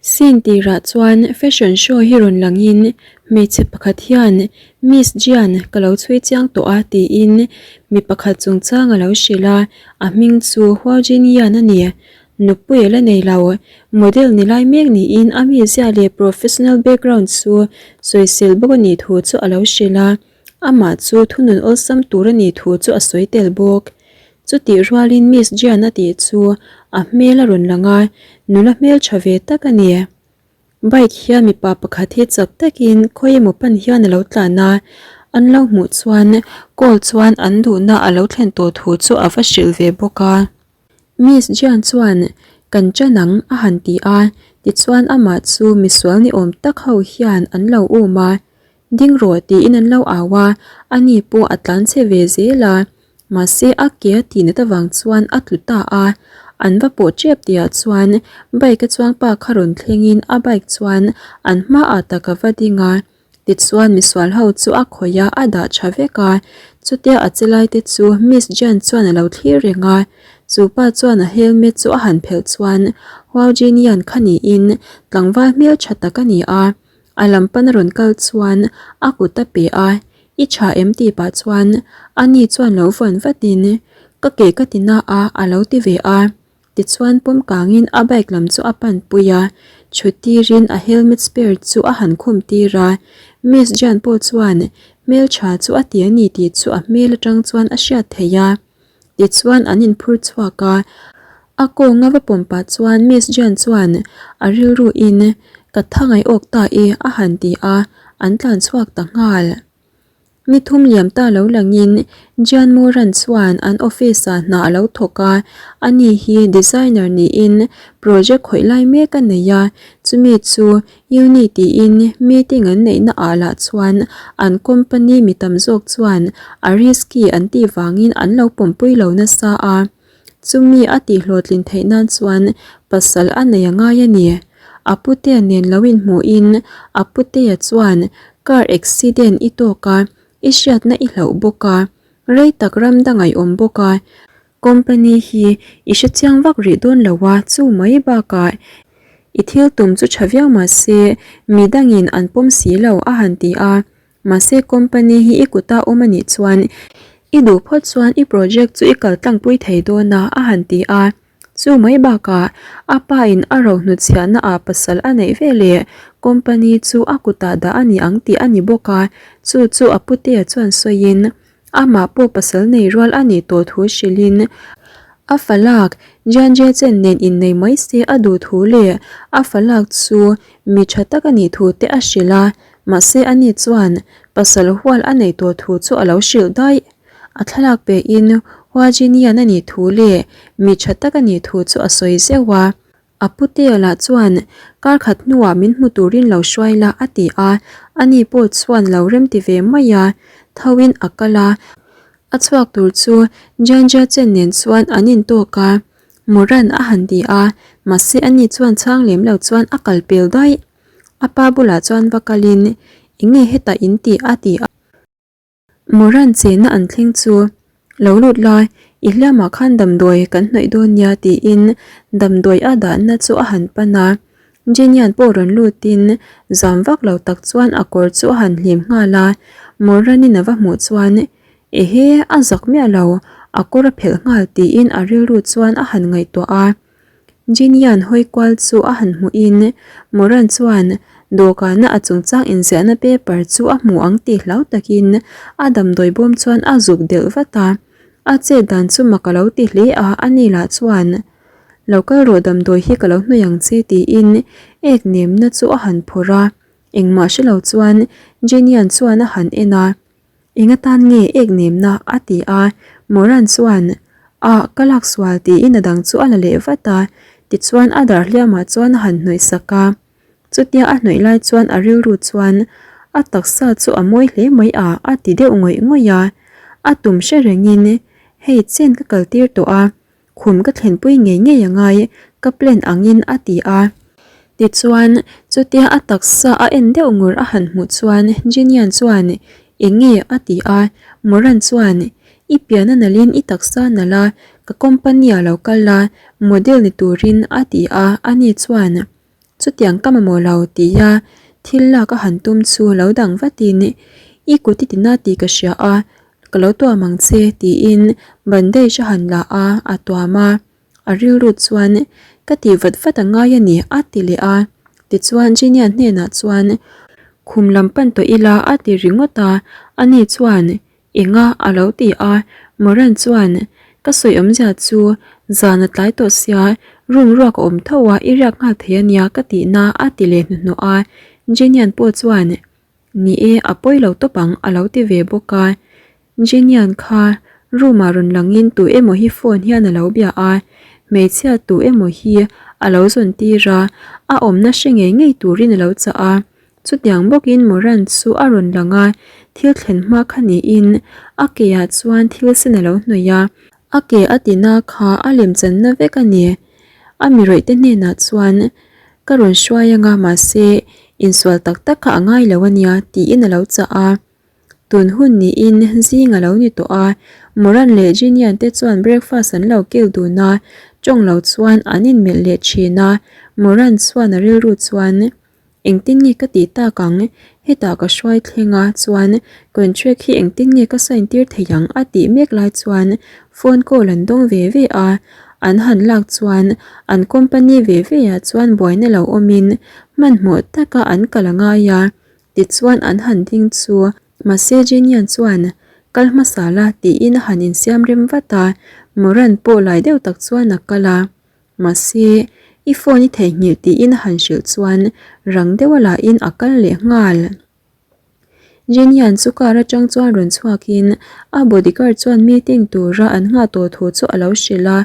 Scene tirah chuan fashion show hi rawn langin hmeichhe pakhat hian Miss Jian ka lo chhui chiang tawh a tiin mi pakhat chungchang a lo hrilh a, a hming chu Huo Jin Yan a ni. Nupui a la nei lo, model ni lai mek niin a mizia leh professional background chu sawisel bawk a nih thu chu a lo hrilh a, amah chu thunun awlsam tur a nih thu chu a sawi tel bawk. Chutih rualin Miss Jian a tih chu a hmel a rawn lang a, nula hmeltha ve tak a ni. Bike hian mipa pakhat hi chak takin khawi emaw pan hian a lo tlan a, an lo hmuh chuan call chuan an duhna a lo thlen tawh thu chu a va hrilh ve bawk a. Miss Jian chuan kan ṭan ang a han ti a, tichuan amah chu misual ni awm tak ho hian an lo um a, Ding rawh tiin an lo au a, ani pawh a tlan chhe ve zel a, mahse a ke a tih nat avang chuan a tlu ta a, an va pawh tep tihah chuan bike a chuang pa kha rawn thlengin a bike chuan an hmaah tak a va ding a, tichuan misual ho chu a khawih a, a dah tha vek a, chutia a che lai te chu Miss Jan chuan a lo thlir reng a, chu pa chuan a helmet chu a han phelh chuan Huau Jin-ian kha niin tlangval hmeltha tak a ni a. A lam pan a rawn kal chuan a kut a pe a, I tha em tih pah chuan ani chuan lo vuan vatin ka ke ka ti na a a lo ti ve a. Tichuan pawm kangin a bike lam chu a pan pui a, chhut tirin a helmet spare chu a han khum tir a. Miss Jan pawh chuan hmeltha chu a ti a ni tih chu a hmel atang chuan a hriat theih a. Tichuan an inphur chhuak a, a kawnga va pawm pah chuan Miss Jan chuan a rilru in ka thangai awk ta e a han ti a, an tlan chhuak ta nghal. Ni thum liam ta lo langin Jan Moran chuan an office ah hna a lo thawk a, ani hi designer niin project khawih lai mek a nei a, chumi chu Uni tiin meeting an neihna ah lah chuan an company mi tam zawk chuan a risky an tih vangin an lo pawmpui lo nasa a. Chumi a tihhlawhtlin theih nan chuan pasal a nei a ngai a ni. A putea nen lo inhmuhin a putea chuan car accident i tawk a, i hriatna i hlauh bawk a, rei tak ram dang a i awm bawk a, Company hi i hre chiang vak rih dawn lo a, chu mai bakah i thil tum chu tha viau mah se mi dangin an pawm si lo a han ti a, mahse company hi i kuta awm a nih chuan i duh phawt chuan i project chu i kal tlangpui thei dawn a a han ti a, chu mai bakah a pa in a ro hnutchhiahna ah pasal a neih ve leh company chu a kutah dah a ni ang tih a ni bawk a, chu chu a putea chuan sawiin Amah pawh pasal nei rual a nih tawh thu hrilhin a falak Jianjie Chen nen innei mai se a duh thu leh a falak chu mi tha tak a nih thu te a hrilh a, mahse ani chuan pasal hual a neih tawh thu chu a lo hrilh daih. A thlalak pehin Hua Jinian a nih thu leh mi tha tak a nih thu chu a sawi zeuh a. A putea lah chuan kar khat hnuah min hmu turin lo hruai la a ti a, ani pawh chuan lo remti ve mai a, thoin a kal a, a chhuak tur chu Jianjia Chen nen chuan an intawk a, Moran a han ti a, mahse ani chuan chhang lem lo chuan a kal pel daih. A pa bulah chuan va kalin, Enge hetah in tih a ti a. Moran chena an thleng chu lo lut lai, i hliamah khan damdawi kan hnawih dawn nia tiin damdawi a dahna chu a han pan a. Jenian pawh rawn lutin zam vak lo tak chuan a kawr chu a han hlim nghal a. Moranin a va hmuh chuan Ehe, a zak miah lo, a kawr a phelh nghal tiin a rilru chuan a han ngaihtuah a. Jinian hawi kual chu a han hmuhin Moran chuan dawhkana a chungchang inziahna paper chu a hmu ang tih hlau takin a damdawi bawm chuan a zuk delh vat a. A chet dan chu mak a lo ti hle a, ani lah chuan, Lo kal rawh damdawi hi ka lo hnawih ang che tiin ek nemna chu a han phawrh a. Engmah hre lo chuan Jinian chuan a han en a. Eng atan nge ek nemna? a ti a, Moran chuan, Ah, ka lak sual tiin a dang chu a la leh vat a, tichuan a dar hliamah chuan a han hnawih sak a. Chutia a hnawih lai chuan a rilru chuan a taksa chu a mawi hle mai a, a ti deuh ngawih ngawih a. A tum hre rengin, Hei chen ka kal tir tawh a, Khum ka thlenpui ngei ngei a ngai, ka plan angin a ti a. Tichuan, chutia a taksa a en deuh ngur a han hmuh chuan Ginian chuan, Eng nge? a ti a. Moran chuan, I pian a nalhin i taksa nalh a, ka company ah lo kal la, model ni turin a ti a, ani chuan. Chutiang ka mamawh lo tia thil lak a han tum chu lo dang vatin I kut i tina tih ka hria a, ka lo tuam ang che tiin bandage a han la a, a tuam a. A rilru chuan ka tih vat vat a ngai a ni a ti leh a. Tichuan Genia hnenah chuan khum lam pan tawh ila a ti ringawt a, ani chuan Enga a lo ti a, Moran chuan ka sawi awmzia chu zan a tlai tawh sia room ruak a awm tho a i riak nghal thei a nia ka tihna a ti leh hnuhnawh a, Genian pawh chuan Ni e a pawi lo tawp ang a lo ti ve bawk a, Genian kha room ah rawn langin tu emaw hi phone hian a lo bia a, hmeichhia tu emaw hi a lo zawn tir a, a awmna hre ngei ngei turin a lo chah a. Chutiang bawkin Moran chu a rawn lang a, thil thlen hma kha niin a keah chuan thil sen a lo hnawih a, a ke a tina kha a lemchanna vek a ni. A mi rawih te hnenah chuan, Ka rawn hruai anga mahse insual tak tak kha a ngai lo a nia tiin a lo chah a. Tun hun niin zing a lo ni tawh a, Moran leh Ginian te chuan breakfast an lo kil dun a, tawng lo chuan an inmelh leh thin a, Moran chuan a rilru chuan, Engtin nge ka tih tak ang? Hetah ka hruai thleng a, chuan contract hi engtin nge ka sign tir thei ang a tih mek lai chuan phone call an dawng ve ve a, an han lak chuan an company ve ve ah chuan buaina lo awmin hmanhmawh taka an kal a ngai a, tichuan an han ding chu mahse Genian chuan kal hmasa la tiin a han insiam rem vat a, Moran pawh lai deuh tak chuan a kal a. Mahse, i phone i theihnghilh tiin a han hrilh chuan rang deuh a lahin a kal leh nghal. Jenny-a'n chu car atang chuan rawn chhuakin a bodyguard chuan meeting tura an nghah tawh thu chu a lo hrilh a,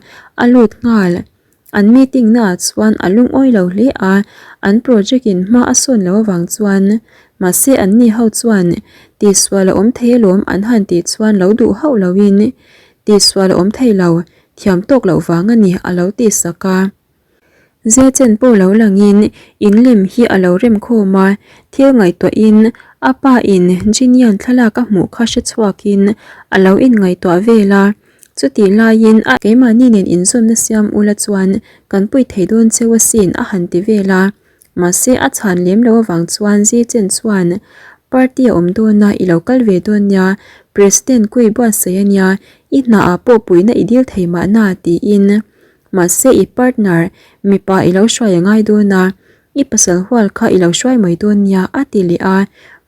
a lut nghal. An meeting naah chuan a lungawi lo hle a, an project in hma a sawn loh avang chuan. Mahse anni ho chuan tihsual a awm thei alawm an han tih chuan lo duh hauh loin tihsual a awm thei lo, Thiam tawk loh vang a ni a lo ti sak a. Zechen pawh lo langin in lem hi a lo rem khawm a, thil ngaihtuahin a pa in Ginian thlalak a hmuh kha hre chhuakin a lo inngaihtuah vel a. Chutih laiin a keimahni nen inzawmna siam ula chuan kan pui thei dawn cheu asin a han ti vel a. Mahse a chhan lem loh avang chuan Zichen chuan party a awm dawn a, i lo kal ve dawn nia, President kui buatsaih a nia, i hnaah pawh puihna i dil thei mahna tiin. Mahse i partner mipa i lo hruai a ngai dawn a, i pasal hual kha i lo hruai mai dawn nia a ti leh a,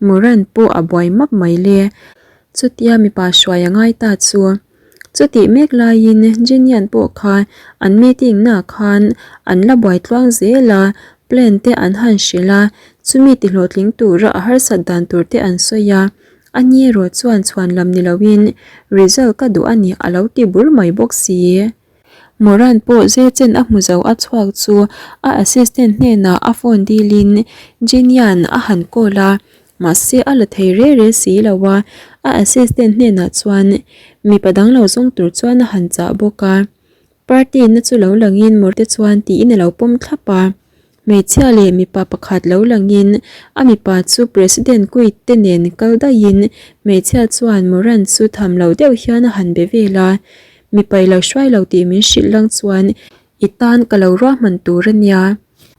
Moran pawh a buai map mai le. Chutia mipa hruai a ngai ta chu. Chutih mek laiin Genian pawh kha an meeting na khan an la buai tluang zel a, plan te an han hrilh a, chumi ti hlawhtling tura a harsat dan tur te an sawi a, a ni erawh chuan chhuan lam ni loin result ka duh a ni a lo ti bur mai bawk si. Moran pawh Zechen a hmu zo a chhuak chu a assistant hnenah a phone dilin Genian a han call a, Mahse a la thei re re si lo a, a assistant hnenah chuan mipa dang lo zawng tur chuan a han chah bawk a. Party na chu lo langin mawrte chuan tiin a lo pawm thlap a. Hmeichhia leh mipa pakhat lo langin a mipa chu President Quit te nen kal daihin hmeichhia chuan Moran chu tham lo deuh hian a han be vel a. Mipa i lo hruai lo tih min hrilh lang chuan I tan ka lo ruahman tur a nia.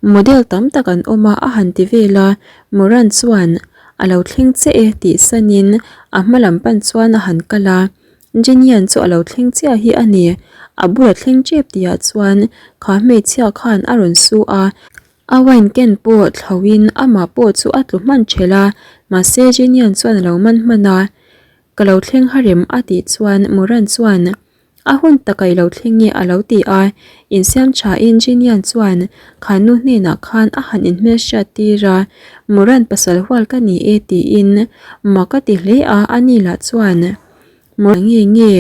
Model tam tak an awm a a han ti vel a, Moran chuan a lo thleng che e tih sanin a hma lam pan chuan a han kal a. Genian chu a lo thleng chiah hi a ni. A bula thleng tep tihah chuan kha hmeichhia khan a rawn su a, a wine ken pawh thloin amah pawh chu a tlu hman thelh a, mahse Genian chuan a lo man hman a. Ka lo thleng harem a tih chuan Moran chuan A hun taka i lo thleng nge a lo ti a, insiam tha in Ginian chuan kha nu hnenah khan a han inhmelhriat tir a, Moran pasal hual ka ni e tiin mak a ti hle a, ani lah chuan Moran nge nge?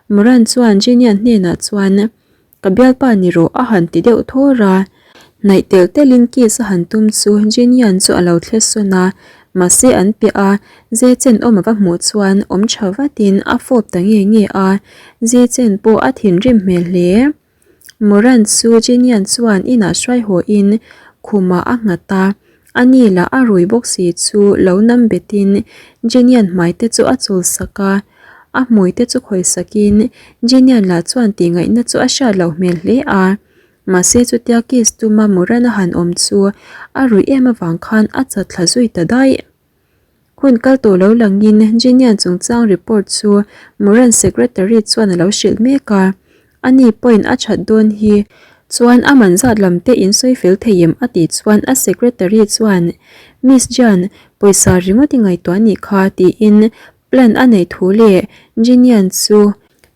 Moran chuan Ginian hnenah chuan Ka bialpa ni rawh a han ti deuh thawr a, hnaih telh telhin kiss a han tum chu Genian chu a lo thle sawn a, mahse an piah a, Zechen awm a va hmuh chuan awm tha vatin a fawp ta nge nge a, Zechen pawh a thinrim hmel hle. Moran chu Genian chuan inah hruai hawhin khumah a nghat a, a ni lah a rui bawk si chu lo nam betin Genian hmai te chu a chul sak a, A hmui te chu khawi sakin Genian lah chuan tih ngaihna chu a hriat loh hmel hle a. Mahse chutia kiss tuma Moran a han awm chu a ruih em avang khan a chat thla zui ta daih. Hun kal tawh lo langin Genian chungchang report chu Moran secretary chuan a lo hrilh mek a. Ani pawhin a that dawn hi chuan a man zat lam te in sawi fel thei em a tih chuan a secretary chuan Miss Jan pawisa ringawt i ngaihtuah anih kha tiin plan a neih thu leh Genian chu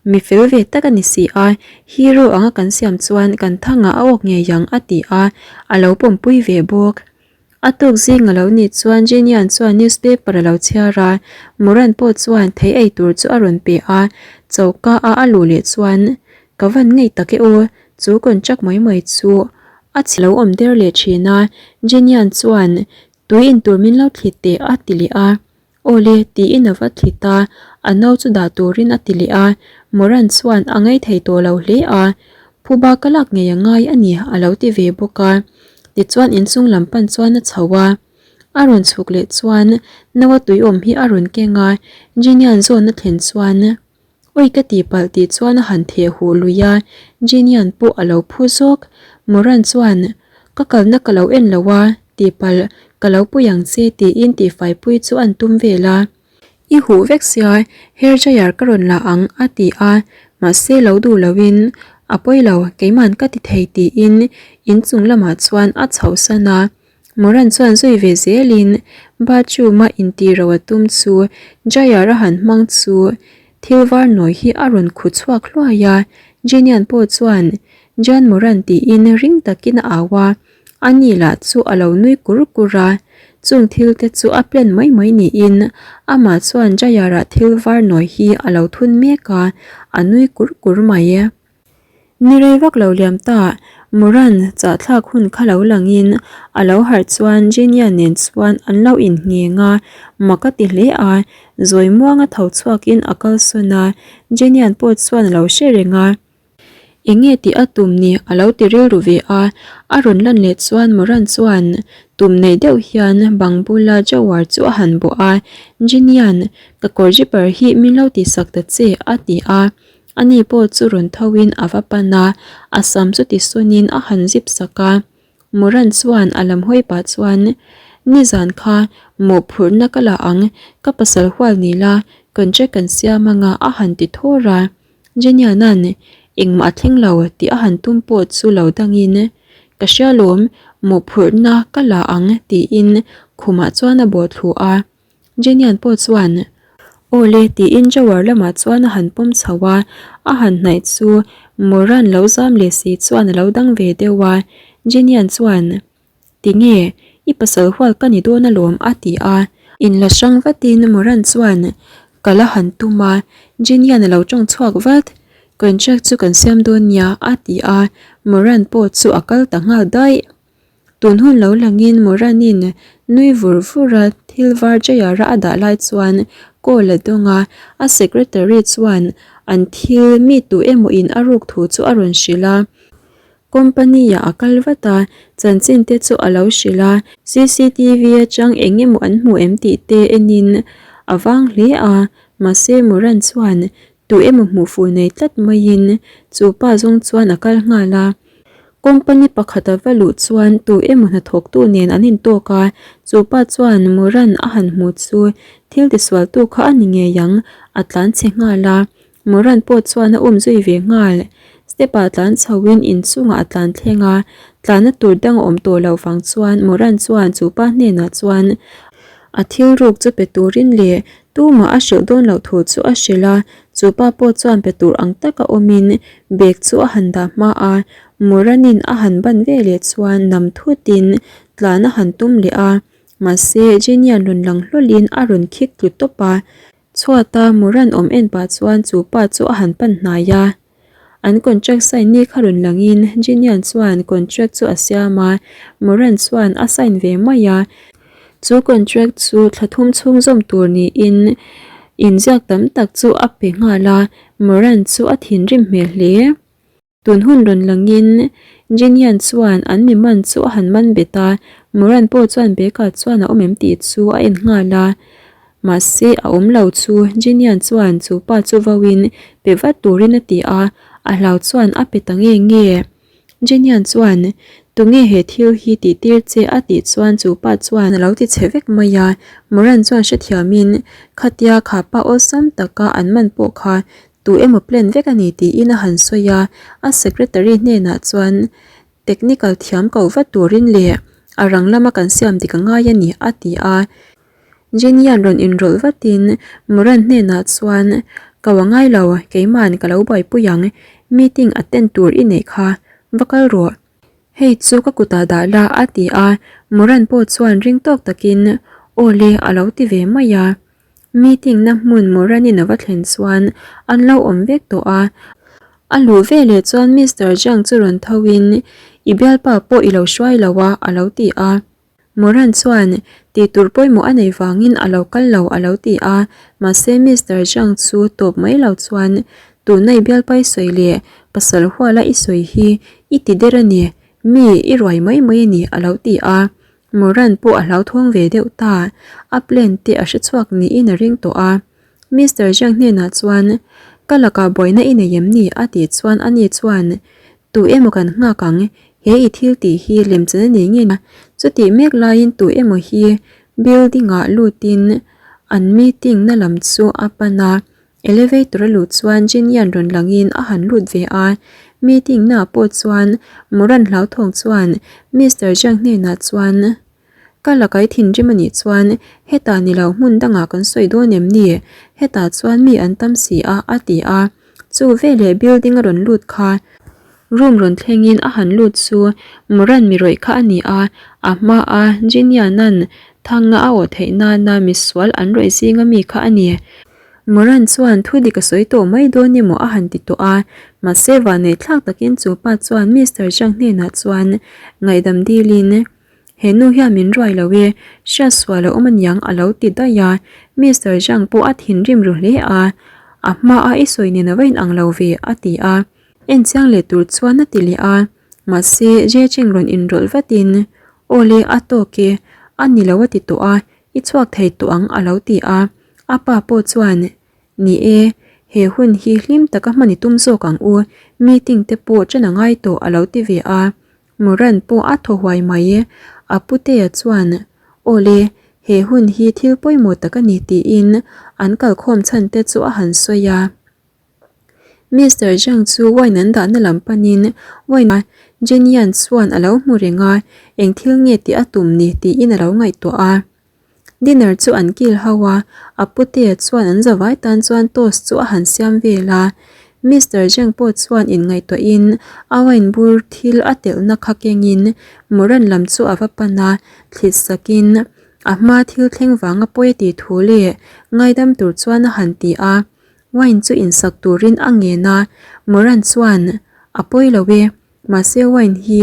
mi fel ve tak a ni si a, hero anga kan siam chuan kan thangah a awk ngei ang a ti a, a lo pawmpui ve bawk. A tuk zing a lo nih chuan Genian chuan newspaper a lo chhiar a, Moran pawh chuan thei ei tur chu a rawn pe a, choka a a luh leh chuan, Ka van ngei tak e aw, chu contract mai mai chu a chhe lo awm der leh thin a, Genian chuan tui in tur min lo thlit teh a ti leh a. Awle, tiin a va thlit a, a no chu dah turin a ti leh a, Moran chuan a ngei thei tawh lo hle a, Phuba ka lak ngei a ngai a ni a lo ti ve bawk a. Tichuan inchung lam pan chuan a chho a, a rawn chhuk leh chuan no a tui awm hi a rawn keng a, Genian zawn a thlen chuan Ui ka tih palh tih chuan a han theh huh lui a, Genian pawh a lo phu zawk. Moran chuan, Ka kalna ka lo en lo a, tih palh ka lo pui ang che tiin tihfaipui chu an tum vel a. I huh vek sia, hair dryer ka rawn la ang a ti a, mahse lo duh loin, A pawi lo, keiman ka ti thei tiin inchung lamah chuan a chhohsan a. Moran chuan zui ve zelin bathroom-a intih ro a tum chu dryer a han hmang chu thil var nawi hi a rawn khu chhuak hluai a, Genian pawh chuan Jan Moran tiin ring takin a au a, ani lah chu a lo nui kur kur a, chung thil te chu a plan mai mai niin amah chuan dryer-ah thil var nawi hi a lo thun mek a, a nui kur kur mai. Ni rei vak lo liam ta, Moran chahthlak hun kha lo langin a lo harh chuan Genia nen chuan an lo inngheng a, mak a ti hle a, zawi muanga tho chhuakin a kalsawn a, Genian pawh chuan a lo hre reng a. Enge tih a tum ni a lo ti rilru ve a, a rawn lan leh chuan Moran chuan tum nei deuh hian bang bula Jawar chu a han bawh a, Genian, ka kawr zipper hi min lo tihsak ta che a ti a. Ani pawh chu rawn tho in a va pan a, a sam chu ti sawn in a han zip sak a. Moran chuan a lam hawi pah chuan, Nizan kha mawhphurhna ka la ang, ka pasal hual ni la, contract kan siam anga a han ti thawr a. Jeniana'n engmah a thleng lo tih a han tum pawh chu lo dangin, Ka hria lawm, mawhphurhna ka la ang tiin khumah chuan a bawh thlu a. Jenian pawh chuan, Aw le tiin Jawar lamah chuan a han pawm chho a, a han hnaih chu Moran lo zam leh si chuan a lo dang ve deuh a. Jenian chuan, Tinge, i pasal hual ka ni dawn alawm a ti a. Inla hrang vatin Moran chuan, Ka la han tum a, Jenian a lo tawng chhuak vat. Contract chu kan siam dawn nia a ti a, Moran pawh chu a kal ta nghal daih. Tun hun lo langin Moranin nui vur vur a thil var dryer a a dah lai chuan call a dawng a, a secretary chuan an thil mi tu emaw in a ruk thu chu a rawn hrilh a. Company ah a kal vat a, chanchin te chu a lo hrilh a, cctv atang eng emaw an hmu em tih te enin a vang hle a, mahse Moran chuan tu emaw hmuh fuh nei tlat maiin chu pa zawng chuan a kal nghal a. Company pakhat a va luh chuan tu emaw hnathawktu nen an intawk a, chu pa chuan Moran a han hmu chu thil tisualtu kha a ni ngei ang, a tlan chhe nghal a. Moran pawh chuan a um zui ve nghal. Step ah tlan chhoin inchungah a tlan thleng a, tlanna tur dang a awm tawh loh vang chuan Moran chuan chu pa hnenah chuan a thil ruk chu pe turin leh tumah a hrilh dawn loh thu chu a hrilh a, Chu pa pawh chuan pe tur ang taka awmin bag chu a han dah hma a, Moranin a han ban ve leh chuan nam thutin tlan a han tum leh a, mahse Genian rawn lang hlawlhin a rawn khik tlu tawp a, chhuata Moran awm en pah chuan chu pa chu a han pan hnai a. An contract sign ni kha rawn langin Genian chuan contract chu a siam a, Moran chuan a sign ve mai a. Chu contract chu thla thum chhung zawm tur niin inziak tam tak chu a pe nghal a, Moran chu a thinrim hmel hle. Tun hun rawn langin Genian chuan an mi man chu a han man bet a, Moran pawh chuan bag-ah chuan a awm em tih chu a en nghal a. Mahse a awm lo chu Genian chuan chu pa chu vauin pe vat turin a ti a, a hlau chuan a pe ta nge nge. Jenian chuan, Tunge he thil hi tih tir che a tih chuan chu pa chuan a lo ti chhe vek mai a. Moran chuan hrethiamin, Khatia kha pa awlsam taka an man pawh kha tu emaw plan vek a ni tiin a han sawi a. A secretary hnenah chuan technical thiam ko vat turin leh a rang lama kan siam dik a ngai a ni a ti a. Jenny-a'n rawn inrawlh vatin Moran hnenah chuan, Ko a ngai lo, keima'n ka lo buaipui ang, meeting attend tur i neih kha, va kal rawh. Hei chu ka kutah dah la a ti a, Moran pawh chuan ring tawk takin, Aw le a lo ti ve mai a. Meeting na hmun Moran-in a va thlen chuan an lo awm vek tawh a. A luh veleh chuan Mister Jiang chu rawn tho in, I bialpa pawh i lo hruai lo a a lo ti a. Moran chuan tih tur pawimawh a nei vangin a lo kal lo a lo ti a, mahse Mister Zhang chu tawp mai lo chuan tuna i bialpa i sawi leh pasal huala i sawi hi i ti der a ni, mi i ruai mai mai a ni a lo ti a. Moran pawh a hlauthawng ve deuh ta, a plan te a hre chhuak niin a ring tawh a. Mister Zhang hnenah chuan ka lakah buaina i nei em ni a tih chuan ani chuan Tu emaw kan nghak ang, he i thil tih hi lemchan a ni nge a? Chutih mek laiin tu emaw hi building ah lutin an meeting na lam chu a pan a, elevator a luh chuan Jin-ian rawn langin a han lut ve a, meeting na pawh chuan Moran hlauthawng chuan Mister Zhang hnenah chuan Ka la kai thinrim a nih chuan hetah ni lo hmun dangah kan sawi dawn em ni? Hetah chuan mi an tam si a, a ti a. Chu veleh building a rawn lut kha room rawn thlengin a han lut chu Moran mi rawih kha a ni a, a hmaa Jiniana'n thanga a awh theih nana misual an rawih zinga mi kha a ni. Moran chuan thu dik a sawi tawh mai dawn emaw a han ti tawh a, mahse vanneih thlak takin chu pa chuan Mister Zhang hnenah chuan ngaihdam dilin, He nu hian min ruai lo e, hriatsual a awm aniang a lo ti daih a, Mister Zhang pawh a thinrim ru hle a, a hma a i sawi nen a va inang lo ve a ti a, en chiang leh tur chuan a ti leh a, mahse Jie Ching rawn inrawlh vatin Aw le a tawk e, a ni lo a ti tawh a, i chhuak thei tawh ang a lo ti a, a pa pawh chuan Ni e, he hun hi hlim taka hman i tum zawk ang u, meeting te pawh ṭan a ngai tawh a lo ti ve a. Moran pawh a thaw huai mai. A putea chuan, Awle, he hun hi thil pawimawh tak a ni tiin an kalkhawm chhan te chu a han sawi a. Mister Zhang chu wine an dahna lam panin wine a Jenian chuan a lo hmu reng a, eng thil nge tih a tum ni tiin a lo ngaihtuah a. Dinner chu an kil ho a, a putea chuan an zavai tan chuan toast chu a han siam vel a. Mister Zheng pawh chuan inngaihtuahin a wine bur thil a telhna kha kengin Moran lam chu a va pan a, thlit sakin a hma thil thleng vanga pawi a tih thu leh ngaidam tur chuan a han ti a. Wine chu insak turin a ngen a, Moran chuan a pawi lo e. Mahse wine hi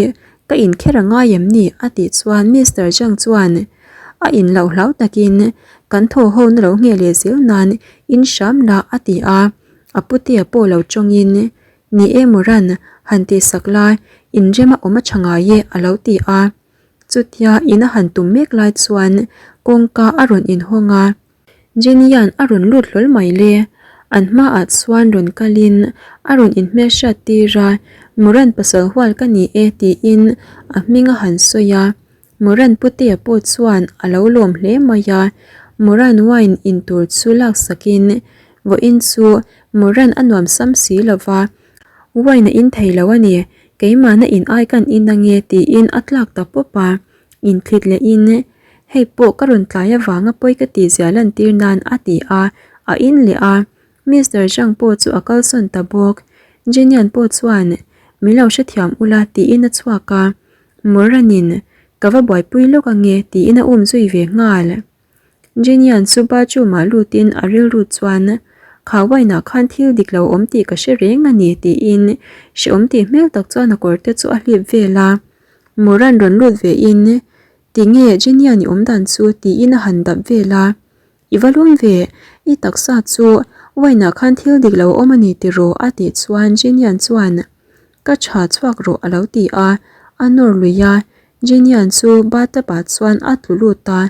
ka in kher a ngai em ni? a tih chuan Mister Zhang chuan a in loh hlau takin kan thaw ho na lo ngheh leh zel nan in hram la a ti a, a putea pawh lo tawngin Ni e Moran, han tih sak la inrem a awm a tha ngai e a lo ti a. Chutia in a han tum mek lai chuan kawngka a rawn inhawng a. Jenny-a'n a rawn lut hlawl mai le. An hmaah chuan rawn kalin a rawn inhmelhriat tir a, Moran pasal hual ka ni e tiin a hming a han sawi a. Moran putea pawh chuan a lo lawm hle mai a, Moran wine in tur chu laksakin vawiin chu Moran a nuam sam si lo va, wine a in thei lo a ni, keimahna in ai kan in ange tiin a tlak ta pawp a. Inthlit lehin, Hei pawh ka rawn tlai avanga pawi ka tih zia lantir nan a ti a, a in leh a. Mister Zhang pawh chu a kalsawn ta bawk. Jenian pawh chuan, Min lo hrethiam ula tiin a chhuak a. Moranin, Ka va buaipui lawk ange tiin a um zui ve nghal. Jenian chu bathroom-ah lutin a rilru chuan, Kha wine-ah khan thil dik lo awm tih ka hre reng a ni tiin hrehawm tih hmel tak chuan a kawr te chu a hlip vel a. Moran rawn lut ve in, Tinge Jenian i awm dan chu tiin a han dap vel a. I va lum ve, i taksa chu wine ah khan thil dik lo a awm a ni tiraw a tih chuan Jenian chuan Ka tha chhuak rawh a lo ti a, a nawr lui a, Jenian chu bathtub ah chuan a tlu lut a,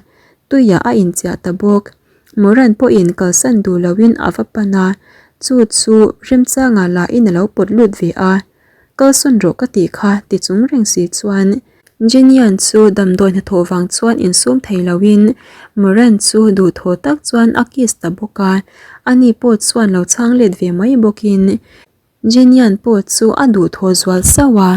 tuiah a inchiah ta bawk. Moran pawhin kalsan duh loin a va pan a, chu chu remchangah lahin a lo pawt lut ve a. Kalsawn rawh ka tih kha ti chung reng si chuan Jenian chu damdawi hnathawh vang chuan insum thei loin Moran chu duhthawh tak chuan a kiss ta bawk a, ani pawh chuan lo chhang let ve mai bawkin Jenian pawh chu a duhthawh zual sauh a.